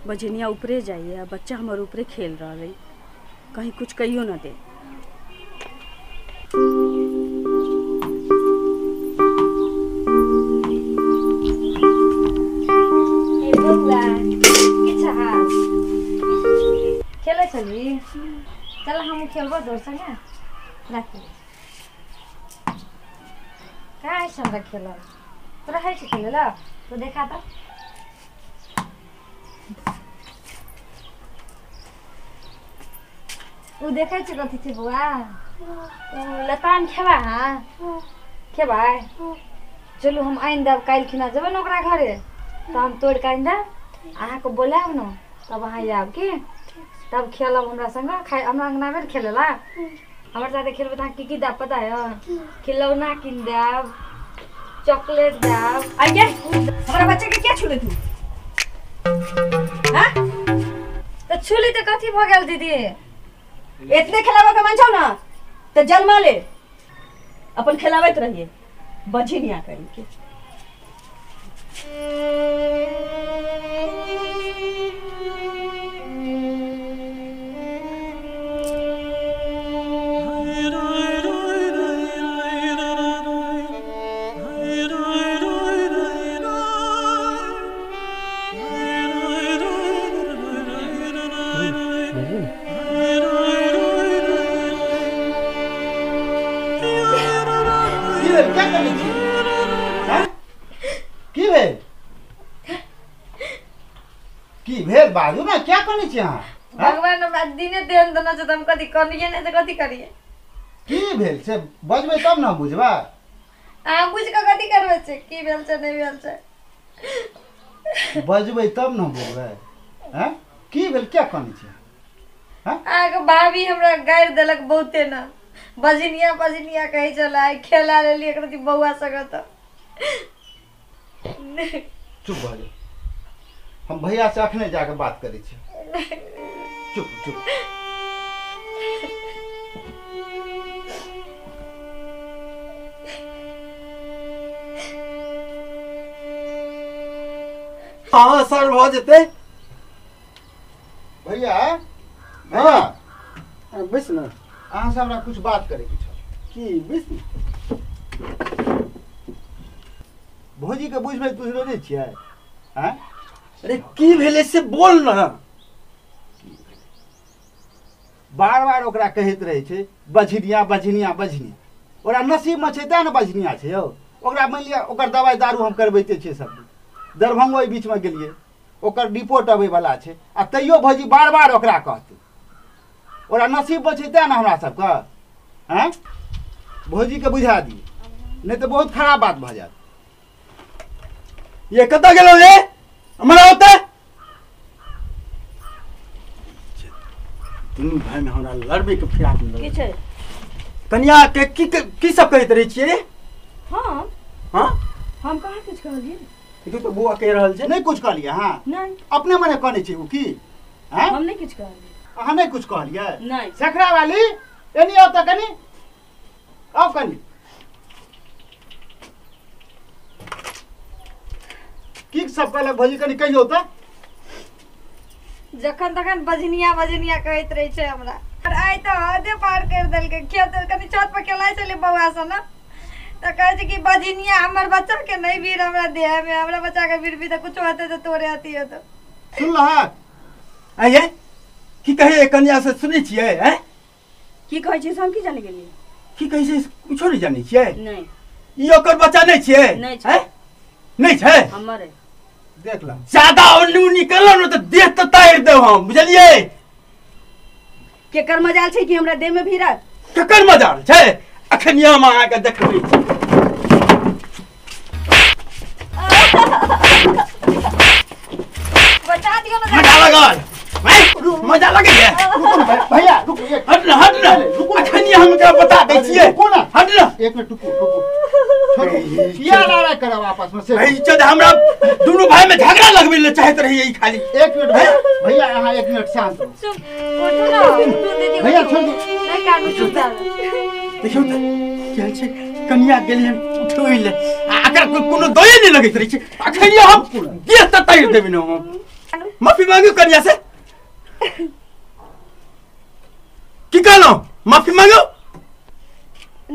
बजनिया ऊपरे जाइए, बच्चा हमारे ऊपरे खेल रहा है, कहीं कुछ कहियो ना दे। खेले चली, चल हम खेलबो दोस्त संगे। राख का है हमरा खेल तोरा है छै खेलेला तो देखा त उ देखै छै कथि छै बुआ उ लताम खेबा। हां खेबै, चलू हम आनि देब काल्हि खिना जेबै ने ओकरा घरे तऽ हम तोड़ि कऽ आनि देब, अहाँके बोलायब ने तब अहाँ आयब की, तब खेलब हमरा संग। खाइ हमरा अंगनामे ने खेलेला, हमर साथे खेलबै तऽ अहाँ की की देब पता है? खिलौना कीन देब, चॉकलेट देब। आइए हमरा बच्चा के क्या छुले तू? हां तऽ छुली तऽ कथी भऽ गेल दीदी? इतने खेलाबऽ के मन छौ ना तऽ जन्मा ले, अपन खेलाबैत रहिए बझिनिया करी के। की भेल बाजू ना, क्या करने छी अहाँ? भगवान हमरा दिने देन देना छै त हम कथि करिए नै त कथि करिए। की भेल से बजबै तब ना बुझबै। अहाँ बुझि कऽ कथि करबै छै, की भेल छै नहि भेल छै बजबै तब ना बुझबै। हैं की भेल, क्या करने छी? अहाँके भाभी हमरा गारि देलक बहुते ना, बजनिया बजनिया कहै छलै, खेला लेली एकरा बौआ संगे त। चुप भऽ जाउ, हम भैया से अखने जाके बात करै छी। चुप चुप। हाँ सर भऽ जेतै भैया। भैया बैस ने, अहाँ से हमरा कुछ बात करैके छल। की बैस ने? भौजी के बुझबै तुझबै नहि छियै? आँय अरे की भेलै से बोल ना। बार बार ओकरा कहैत रहै छै बझनिया बझनिया बझनिया, ओकरा नसीबमे छै तेँ ने बझनिया छै यौ। ओकरा मानि लिअ ओकर दवाइ दारू हम करबैते छियै सब दिन, दरभंगो एहि बीचमे गेलियै, ओकर रिपोर्ट अबैवला छै, आ तैयो भौजी बार बार ओकरा कहतै। ओकरा नसीबमे छै तेँ ने हमरा सबके। आँय भौजीके बुझा दियै, नहि तऽ बहुत खराब बात भऽ जायत। ये कतऽ गेलौ रे? हमरा ओतऽ दुनू भाई में हमरा लड़बे के फिराक में की छै? कनिया के की की सब कहैत रहै छियै रे? हम हां हम कहाँ किछु कहलियै? देखियौ तऽ बौआ कहि रहल छै। नहि कुछ कहलियै अहाँ? नहि, अपने मने कहने छै ओ की? हैं हम नहि किछु कहलियै। अहाँ नहि कुछ कहलियै? नहि। सखरा वाली एनी आउ तऽ कनि, आउ कनि। की सब कहलक भौजी कनि कहियौ तऽ। जखन तखन बजनिया बजनिया कहैत रहै छै हमरा। आइ तऽ हदे पार करि देलकै। खेत कनि छत पर खेलाइ छलै बौआ सब ने, तऽ कहै छै कि बजनिया हमर बच्चा के नहि भीड़ हमरा देह में, हमरा बच्चा के भीड़ भी तऽ कुछो हेतै तऽ तोरे अथी हेतौ। सुनलहक? आइये की कहै कनिया से सुनै छियै? हैं की कहै छै से हम की जानै गेलियै? की कहै छै कुछो नहि जानै छियै? नहि। ई ओकर बच्चा नहि छियै? नहि छै। नहि छै? हमर है। देख ला ज्यादा ओन्नी उन्नी करलो ने तऽ देह तऽ तारि देब हम, बुझलियै? केकर मजाल छै कि हमरा देह में भिड़त? केकर मजाल छै? अखन हम अहाँके देखबै। बचा दियौ ने। मजा लगल? मजा लगैया? रुकू ना भैया, रुकू, हट ना हट ना, अखन हम एकरा बता दै छियै। रुकू ना, हट ना एक मिनट, रुकू रुकू, छोड़ू, किया लड़ाई करब आपस में से? भाई हमरा दुनू भाई में झगड़ा लगबै ले चाहैत रहियै ई खाली। एक मिनट भैया, भैया अहाँ एक मिनट शांत रहू। उठू ना, उठू दीदी, भैया छोड़ दू। नहीं कानू, चुप जा। देखियौ त केहन छै कनिया गेलियै हन उठबै ले आ एकरा कोनो दये नहि लगैत रहै छै। अखनियो हम देह त तैर देबै न। हम माफी मांगू कनिया से। की कहलहुँ? माफी मांगू?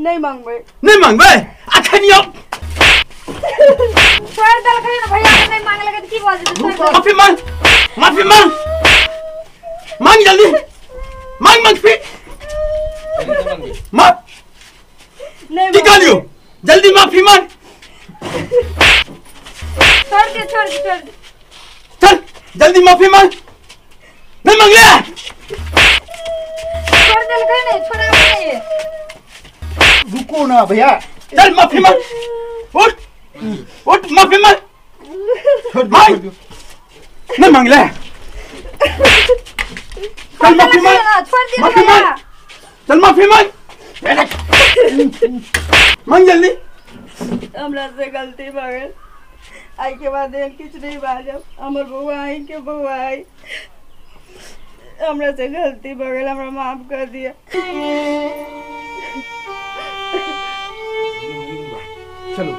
नहीं मांगबै। नहीं मांगबै? अखनियो छोड़ देलकै ने भैया के, नहीं मांगलकै त की भऽ जेतै? माफी मांग, माफी मांग, मांग जल्दी मांग, माफी माफ। नहीं की कहलियौ? जल्दी माफी मांग। छोड़ दे, छोड़ दे, छोड़ दे। चल जल्दी माफी मांग। नहीं मांगले? छोड़ देलकै ने, छोड़ाबै नहीं। रुको ना भैया। चल माफी मांग, उठ उठ माफी मांग। छोड़ दियो। नहीं मांगले? चल माफी मांग, छोड़ दे माफी मांग, चल माफी मांग, मांग जल्दी। हमरा से गलती भऽ गेल, आइ के बाद एहन किछु नहीं बाजब। हमर बौआ आई के बौआ आई, हमरा से गलती भऽ गेल, हमरा माफ कर दिअ। चलो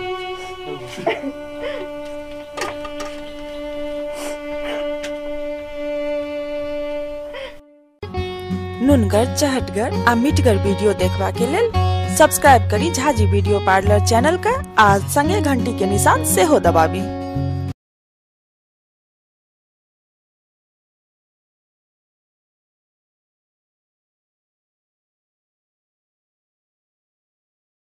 नुनगर चहटगर आ मिठगर वीडियो देखबा के लेल सब्सक्राइब करी झाजी वीडियो पार्लर चैनल का आ संगे घंटी के निशान सेहो दबाबी।